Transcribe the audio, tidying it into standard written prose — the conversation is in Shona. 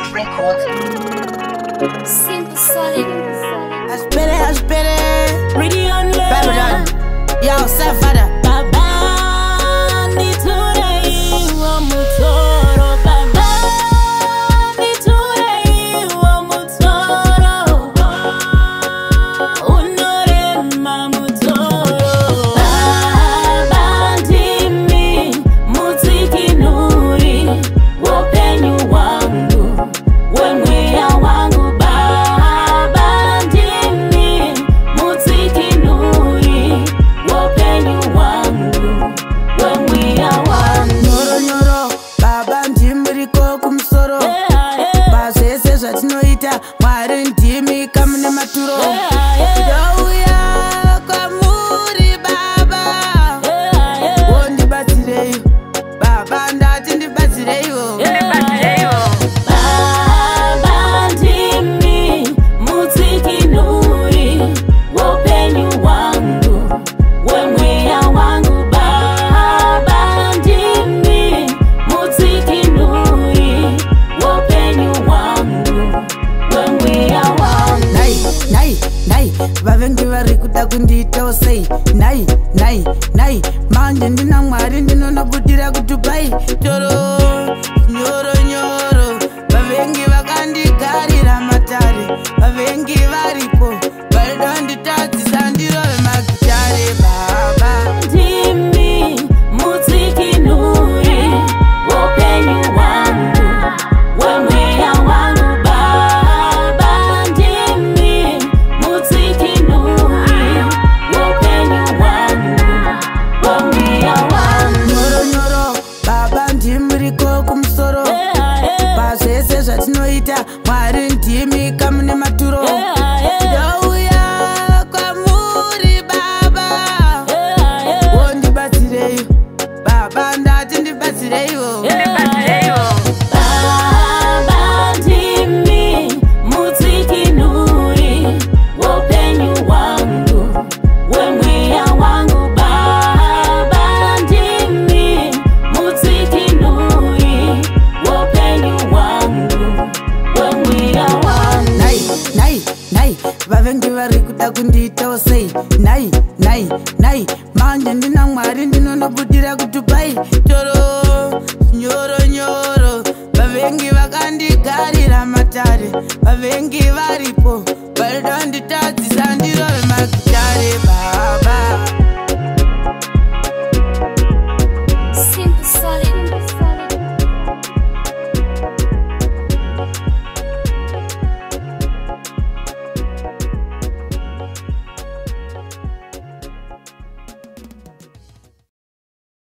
Records. Simple solid. Aspere, aspere. Ready on. Babylon. Yo, Father. Baba, nditorei mutoro. Baba, nditorei mutoro. Unorema mutoro. Baba, ndimi mudzikinuri woupenyu hwangu, wemweya wangu. Baba, ndimi mudzikinuri woupenyu hwangu, wemweya wangu. Nyoro nyoro, baba ndimuriko kumusoro. Pazvese zvatinoita, Mwari ndimi kamune maturo. Ndouya kwamuri baba, wondibatsirei baba, ndati ndibatsireiwo. Baba, ndimi mudzikinuri woupenyu hwangu, wemweya wangu. Baba, ndimi mudzikinuri woupenyu hwangu, wemweya wangu. Nai nai nai, vavengi vari kuda kundiitawo sei? Nai nai nai, manje ndina Mwari, ndinonobudira kuDubai. Toro nyoro nyoro, vavengi vakandigarira matare, vavengi varipo vaidonditadzisa ndirove magitare baba. Ndimi mudzikinuri woupenyu hwangu, wemweya wangu. Baba, ndimi mudzikinuri woupenyu hwangu, wemweya wangu. Nyoro nyoro, baba ndimuriko kumusoro. Pazvese zvatinoita, Mwari ndimi kamune maturo. Ndouya kwamuri baba, wondibatsirei baba, ndati ndibatsireiwo. Baba, ndimi mudzikinuri woupenyu hwangu, wemweya wangu. Baba, ndimi mudzikinuri woupenyu hwangu, wemweya wangu. Nai nai nai, vavengi vari kuda kundiitawo sei? Nai nai nai, manje ndina Mwari, ndinonobudira kuDubai. Toro nyoro nyoro, vavengi vakandigarira matare, vavengi varipo vaidonditadzisa ndirove magitare baba.